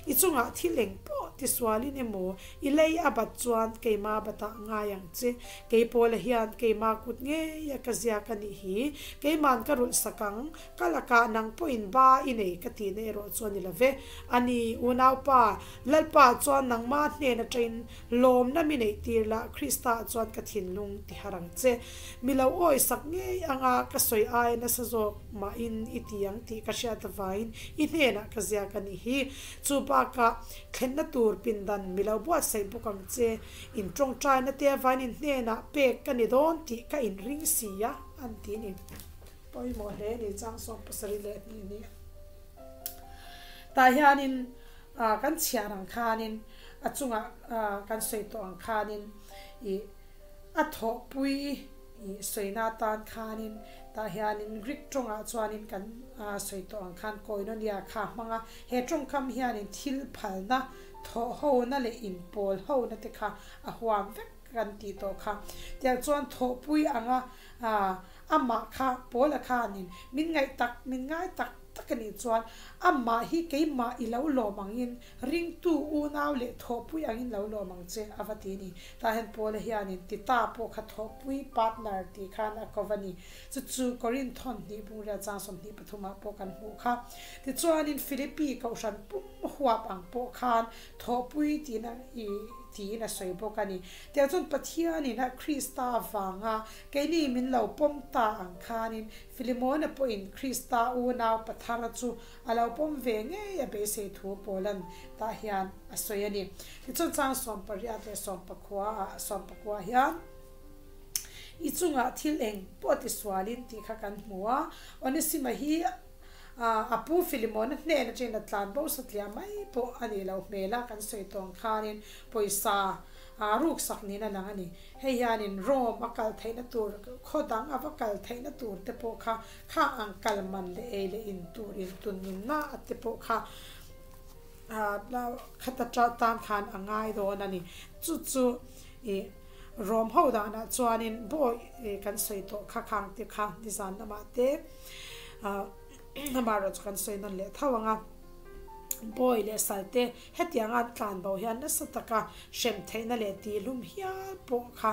I chungah thil eng pawh tisualin emaw I lei a bat chuan keima batah ngai ang che. Kei Paula hian keima kut ngeia ka ziak a nih hi. Keima'n ka rulh sak ang. Ka lakah nang pawhin ba i nei ka tihna erawh chu a ni lo ve. A ni, unaupa, Lalpa chuan nangma hnen atangin lawmna mi neih tir la, Krista chuan ka thinlung ti har ang che. Mi lo awi sak ngei anga ka sawi aia nasa zawk mahin i ti ang tih ka hriat avangin i hnenah ka ziak a nih hi. Chu bakah thlenna tur pindan mi lo buatsaih bawk ang che. In tawngtaina te avangin in hnenah pek ka ni dawn tih ka inring si a, an ti ni. Pawimawh hle a ni chang 72 ni. Tah hianin kan chhiar ang khanin a chungah kan sawi tawh ang khanin ih a thawhpui ih sawina atan khanin tah hianin Greek tawngah chuanin kan sawi tawh ang khan koinonia kha a hmang a. He tawngkam hianin thil phalna, thawhhona leh inpawl hona te kha a huam vek kan tih tawh kha. Tiang chuan thawhpui anga Amah kha Paula khanin min ngaih tak, min ngai tak tak a nih chuan amah hi keimah i lo lawm angin ringtu unau leh thawhpui angin lo lawm ang che a va ti a ni. Tah hian Paula hianin Tita pawh kha thawhpui, partner, tih khan a ko va ni. Chu chu Korinthon hnih bungriat chang 23 ah pawh kan hmuh kha. Tichuanin Philippi kohhran pum huap ang pawh khan thawhpui tiin i. tiin a sawi bawk a ni. Tiang chuan Pathianin a Krista avanga keini min lo pawm ta ang khanin Filimona pawhin Krista unau pathar chu a lo pawm ve ngei a beisei thu Paulan tah hian a sawi a ni. Tichuan chang 18 leh sawmpakua ah sawmpakua hian i chungah thil eng pawh tisualin tih kha kan hmu a, Onesima hi a pu Filimona hnen atangin a tlan bo satliah mai pawh a nih loh hmel a, kan sawi tawng khanin pawisa ruksak niin a lang a ni. Hei hianin Rome a kal theihna tur, khaw dang a va kal theihna tur te pawh kha khang ang kal man leh ei leh in tur in tun nunna a te pawh kha khata tan khan a ngai dawn a ni. Chu chu ih Rome ho danah chuanin bawi kan sawi tawh kha khang te kha nizan lamah te amaherawhchu kan sawi nawn leh tho ang a. Bawi leh sal te hetianga an tlan bo hian nasa taka hrem theihna leh tihlum hial pawh kha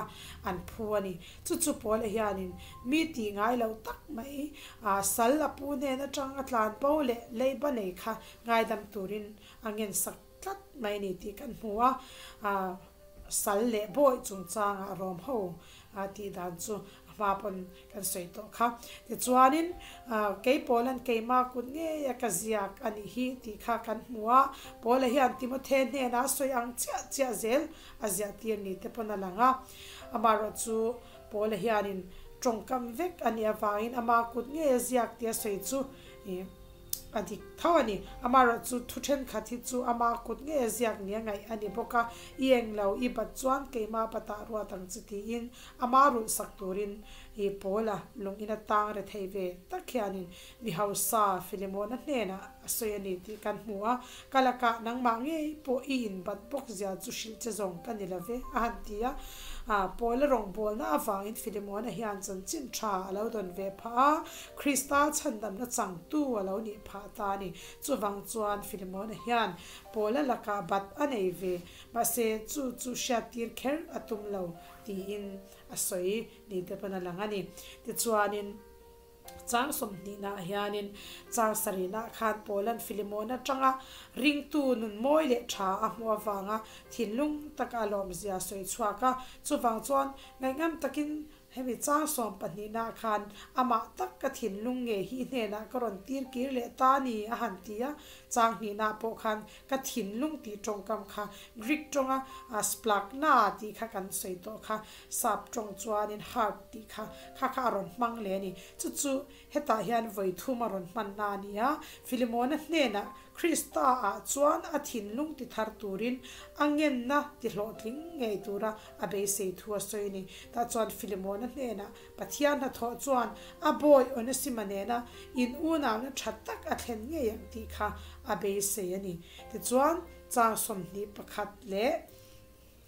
an phu a ni. Chu chu Paula hianin mi tih ngai lo tak mai sal a pu hnen atang a tlan bo leh leiba nei kha ngaidam turin a ngensak tlat mai a ni tih kan hmu a. Sal leh bawi chungchanga Rom ho tih dan chu a hma pawn kan sawi tawh kha. Tichuanin, kei Paula'n keimah kut ngeia ka ziak a nih hi tih kha kan hmu a, Paula hian Timothe hnenah a sawi ang chiah chiah zel a ziah tir ni te pawn a lang a. Amaherawh chu Paula hianin tawngkam vek a nih avangin ama kut ngeia ziak tih a sawi chu A dik tho a ni. Amaherawhchu thu thenkhat hi chu ama kut ngei a ziak nia ngaih a ni bawk a, i eng lo, i bat chuan keimah batah ruat ang che tiin ama rulh sak turin i Paula lung in a tang re thei ve tak hianin mi hausa Filemona hnenah a sawi a ni tih kan hmu a, ka lakah nangmah ngei pawh i inbat bawk zia chu hrilh che zawng ka ni lo ve a han ti a. Paula rawngbawlna avangin Filemona hian chanchin tha a lo dawn ve phah a, Krista chhandamna changtu a lo nih phah ta a ni. Chuvang chuan Filemona hian Paula lakah bat a nei ve, mahse chu chu hriattir kher a tum lo tiin a sawi ni te pawn a lang a ni. Tichuanin chang sawmhnihnaah hianin chang sarihnaah khan Paula'n Filemona atanga ringtu nun mawi leh tha a hmuh avanga thinlung taka a lawmzia a sawi chhuak a. Chuvang chuan ngaihngam takin Hemi chang 12 na khan amah tak ka thinlung nge hi hnenah ka rawn tir kir leh ta ni a han ti a, chang hnihna pawh khan ka thinlung tih tawngkam kha Greek tawnga splagna tih kha kan sawi tawh kha, sap tawng chuanin heart tih kha kha kha a rawn hmang leh a ni. Chu chu hetah hian vawi thum a rawn hmanna a ni a, Filimona hnenah Krista ah chuan a thinlung ti thar turin a ngenna ti hlawhtling ngei tura a beisei thu a sawi a ni. Tah chuan Filimona hnenah Pathian hnathawh chuan a bawi Onesima nena in unauna tha tak a thlen ngei ang tih kha a beisei a ni. Tichuan, chang 21 leh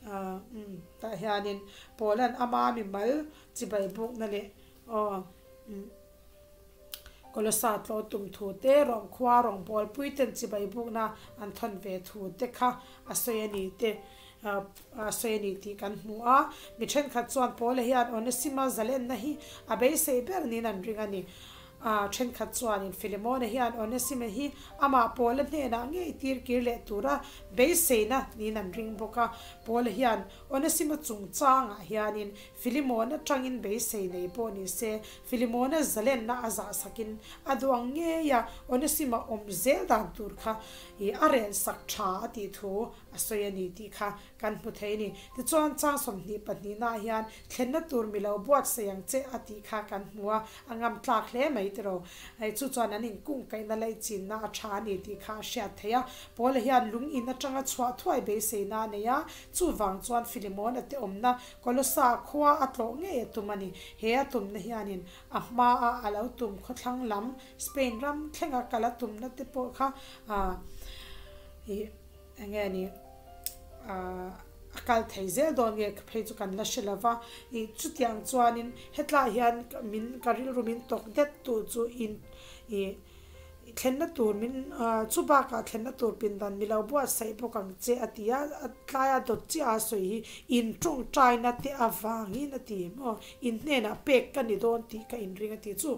umm tah hianin Paula'n ama mimal chibai bukna leh aw umm. Kolosa tlawh tum thu te, Rom khua rawngbâwl puiten chibai bukna an thawn ve thu te kha a sawi a ni te a sawi a ni tih kan hmu a. Mi thenkhat chuan Paula hian Onesima zalenna hi a beisei ber niin an ring a ni. A thenkhat chuanin Filemona hian Onesima hi amah Paula hnenah ngei tir kir leh tura beiseina niin an ring bawk a. Paula hian Onesima chungchangah hianin Filimona tangin beisei nei pawh ni se, Filimona zalenna a zahsakin a duh ang ngei a, Onesima awm zel dan tur kha i a relsak tha a tih thu a sawi a ni tih kha kan hmu thei a ni. Tichuan, chang 22 naah hian thlenna tur mi lo buatsaih ang che a tih kha kan hmu a, a ngam tlak hle mai tiraw. Hei chu chuan an inkungkaihna lei chinna a tha a ni tih kha a hriat theih a. Paula hian lung in atanga chhuah thuai beiseina a nei a, chuvang chuan Filimona te awmna Kolosa khua a tlawh ngei a tum a ni. He a tumna hianin a hmaa a lo tum khawthlang lam Spain ram thlenga kal a tumna te pawh kha ih eng nge ni a kal thei zel dawn nge phei chu kan la hre lo va. Ih chutiang chuanin hetlaiah hian min ka rilru min tawk det tu chu in ih Thlenna tur min, chu bakah thlenna tur pindan mi lo buatsaih bawk ang che a ti a, a tlaia dawt chiah a sawi hi in tawngtaina te avangin a ti maw, in hnenah pek ka ni dawn tih ka inring a ti chu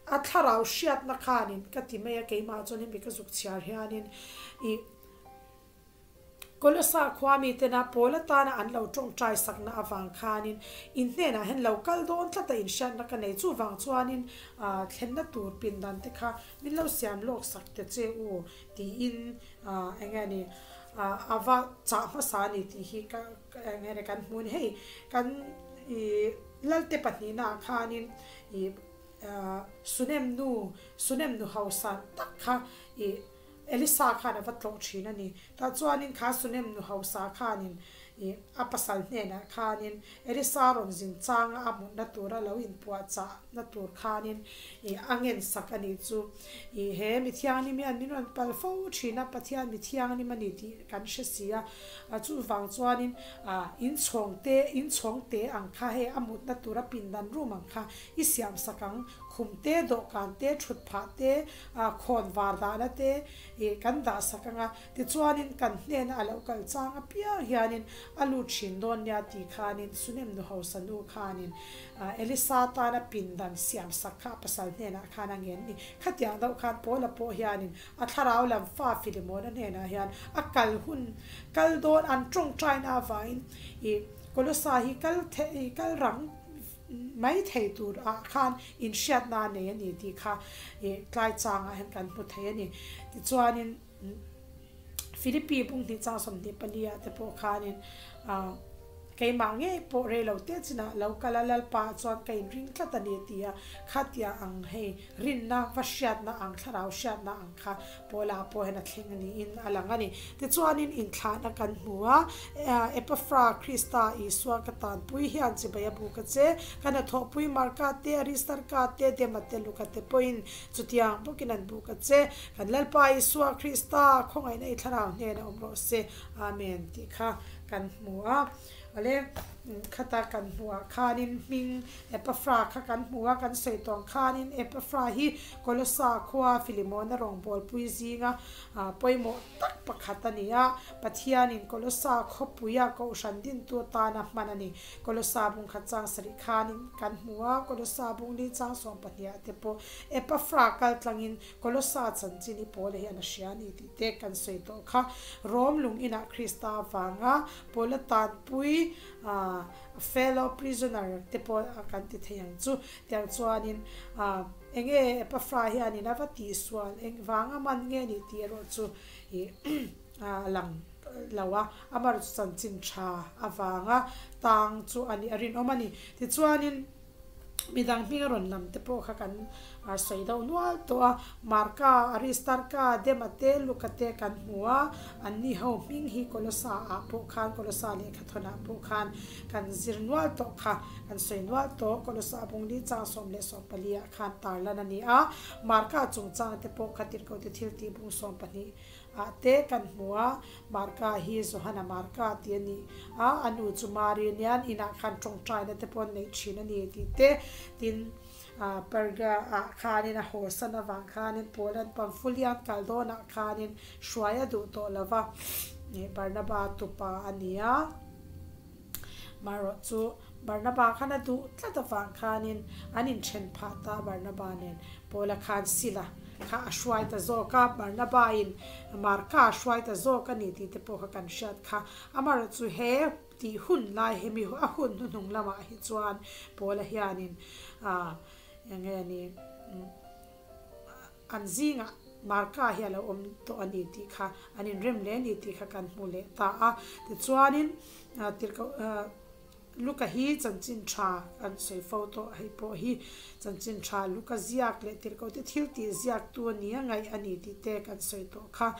a thlarau hriatna khanin ka ti mai a, keimah chuan hemi ka zuk chhiar hianin ih. Kolosa khua mitena Paul atana an lo tawngtai sakna avang khanin in hnenah hian lo kal dawn tlat a inhriatna ka nei. Chuvang chuanin thlenna tur pindan te kha min lo siam lawk sak ta che u tiin eng nge ni a va chah hmasa a ni tih hi ka eng nge ni kan hmu a ni. Hei kan ih Lalte pahnihnaah khanin ih Sunem nu Sunem nu hausa tak kha ih Elisa khan a va tlawh thin a ni. Tah chuanin kha Sunem nu hausa khanin ih a pasal hnenah khanin Elisa rawn zin changa a mutna tura lo inpuahchahna tur khanin ih a ngen sak a nih chu. Ih he mi thianghlim hian min rawn pal fo thin a, Pathian mi thianghlim a ni tih kan hre si a. Chuvang chuanin ah inchhawng te inchhawng te ang kha hei a mutna tura pindan room ang kha i siam sak ang. Khum te, dawhkan te, thut phah te, khawn var dahna te ih kan dah sak ang a, tichuanin kan hnena a lo kal chang apiang hianin a lut thin dawn nia tih khanin Sunem nu hausa nu khanin Elisa tana pindan siam sak kha a pasal hnenah khan a ngen ni. Khatiang deuh khan Paula pawh hianin a thlarau lam fa Filimona hnenah hian a kal hun kal dawn an tawngtaina avangin ih Kolosa hi kal thei kal rang mai thei tur ah khan inhriatna a nei a ni tih kha ih tlai changah hian kan hmu thei a ni. Tichuanin Philippi bunghnih chang 24 ah te pawh khanin ah keimah ngei pawh rei lo te chinah lo kal a Lalpa ah chuan ka inring tlat a ni ti a, khatia ang hei rinna va hriatna ang thlarau hriatna ang kha Paula pawh hian a thleng niin a lang a ni. Tichuanin inthlahna kan hmu a, Epaphra, Krista Isua ka tanpui hian chibai a buk a che. Ka hnathawhpui Marka te, Aristarka te, Dema te, Luka te pawhin chutiang bawkin an buk a che. Kan Lalpa Isua Krista khawngaihna i thlarau hnenah awm rawh se. Amen tih kha kan hmu a. Awle, khata kan hmuhah khanin hming Epaphra kha kan hmu a, kan sawi tawng khanin Epaphra hi Kolosa khua Filimona rawngbawlpui zinga pawimawh tak pakhat a ni a, Pathianin Kolosa khawpuia kohhran dintu atana hman a ni. Kolosa bung khat chang sarih khanin kan hmu a, Kolosa bung li chang 12 ah te pawh Epaphra kal tlangin Kolosa chanchin i Paula hian a hria a ni tih te kan sawi tawh kha. Rom lung inah Krista avanga Paula tanpui fellow prisoner te pawh kan ti thei ang chu. Tiang chuanin enge Epaphra hianin a va tihsual engvanga man nge ni tih erawh chu ih a lang lo a, amaherawhchu chanchin tha avanga tang chu a nih a rinawm a ni. Tichuanin. Midang hming a rawn lam te pawh kha kan sawi deuh nual tawh a, Marka, Aristarka, Dema te, Luka te kan hmu a, anni ho hming hi Kolosa ah pawh khan, Kolosa lehkhathawn ah pawh khan kan zir nual tawh kha, kan sawi nual tawh, Kolosa bungli chang 14 ah khan tarlan a ni a, Marka chungchang te pawh kha Tirhkohte thiltih bung 12 Ah te kan hmu a, Marka hi Johana Marka tih a ni a, a nu chu Mari a nia, an inah khan tawngtaina te pawh an neih thin a ni tih te, tin Perga ah khanin a hawsan avang khanin Paul an Pamfulia an kal dawnah khanin hruai a duh tawh lo va, Barnaba tupa a ni a. Marawh chu Barnaba khan a duh tlat avang khanin an inthen phah ta Barnaba nen Paula khan Sila kha a hruai ta zawk a, Barnaba in Marka a hruai ta zawk a ni tih te pawh kha kan hriat kha. Amarawh chu he tih hun lai hemi a hun hnuhnung lamah hi chuan Paula hianin eng nge ni An zingah Marka hi a lo awm tawh a ni tih kha an inrem leh a ni tih kha kan hmu leh ta a. Tichuanin tirhkoh Luka hi chanchin tha kan sawi fo tawh hei pawh hi chanchin tha Luka ziak leh tirhkohte thil tih ziaktu a ni a ngaih a ni tih te kan sawi tawh kha.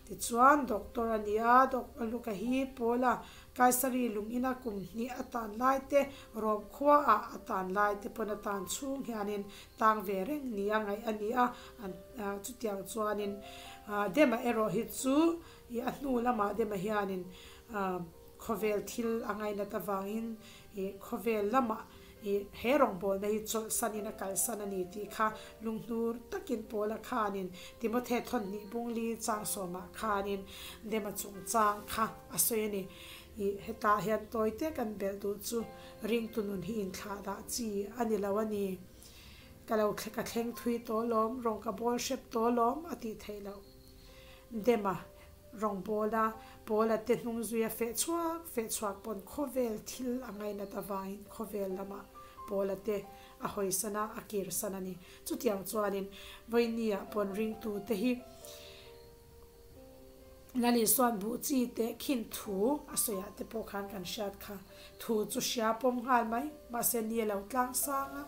Tichuan doctor a ni a, Luka hi Paula Kaisari lung ina kum hnih a tan lai te, Rom khuaah a tan lai te pawn a tan chhung hianin tang ve reng ni a ngaih a ni a, an chutiang chuanin Dema erawh hi chu i a hnu lamah Dema hianin khawvel thil a ngainat avangin i khawvel lamah i he rawngbawlna hi chawlhsanin a kalsan a ni tih kha lunghnur takin Paula khanin Timothe thawnhnih bungli chang sawmah khanin Dema chungchang kha a sawi a ni. I hetah hian tawite kan belh duh chu ringtu nun hi inthlah dah chi a ni lo a ni. Ka lo ka thleng thui tawh lawm, rawng ka bawl hrep tawh lawm a tih theih loh. Dema. Rawngbawla Paula te hnung zuia feh chhuak feh chhuak pawn khawvel thil a ngainat avangin khawvel lamah Paula te a hawisan a, a kirsan a ni. Chutiang chuanin vawinia pawn ringtute hi Lal Isua'n buh chi teh khin thu a sawiah te pawh khan kan hriat kha. Thu chu hria pawm nghal mai, mahse ni a lo tlang sang a.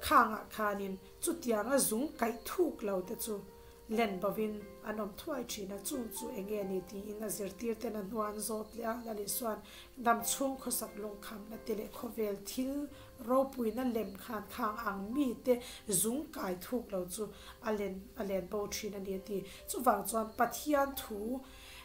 Khangah khanin chutianga zung kaih thuk lo te chu len bovin an awm thuai thin a, chung chu eng nge ni tiin a zirtir ten a hnuah an zawt leh a, Lal Isua'n dam chhung khawsak lungkhamna te leh khawvel thil ropuina lem khan khang ang mite zung kai thuk lo chu a len a len bo thin a ni a ti. Chuvang chuan Pathian thu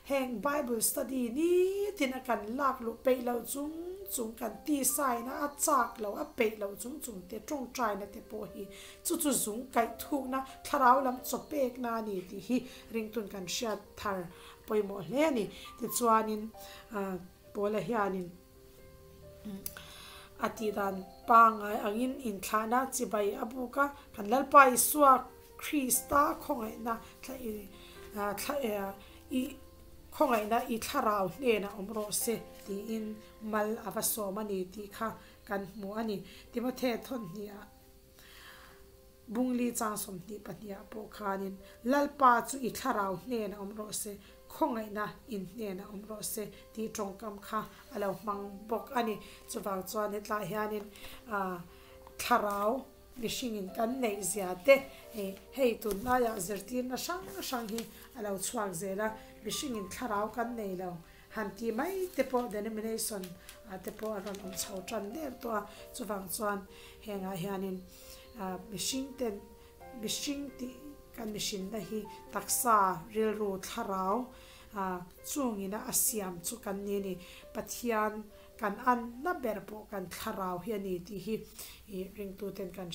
heng Bible study nitin a kan lak luh peih loh chung chung kan tisaina a chak lo a peih loh chung chung te tawngtaina te pawh hi chu chu zung kaih thukna thlarau lam chaw pekna a ni tih hi ringtun kan hriat thar pawimawh hle a ni. Tichuanin Paula hianin a tih dan pangngai angin inthlahna chibai a buk a, kan Lalpa Isua Krista khawngaihna i khawngaihna i thlarau hnenah awm rawh se tiin mal a va sawm a ni tih kha kan hmu a ni. Timothe thawnhniah Bungli chang 22 ah pawh khanin Lalpa chu i thlarau hnenah awm rawh se, khawngaihna in hnenah awm rawh se tih tawngkam kha a lo hmang bawk a ni. Chuvang chuan hetlai hianin thlarau mihringin kan neih zia te hei tunlaiah zirtirna hrang hrang hi a lo chhuak zel a, mihringin thlarau kan nei lo han tih mai te pawh denomination ah te pawh a rawn awm chho tan der tawh a, chuvang chuan hengah hianin mihring ten mihring tih kan mihrinna hi taksa rilru thlarau chungina a siam chu kan ni a ni. Pathian kan anna ber pawh kan thlarau hi a ni tih hi ringtuten kan.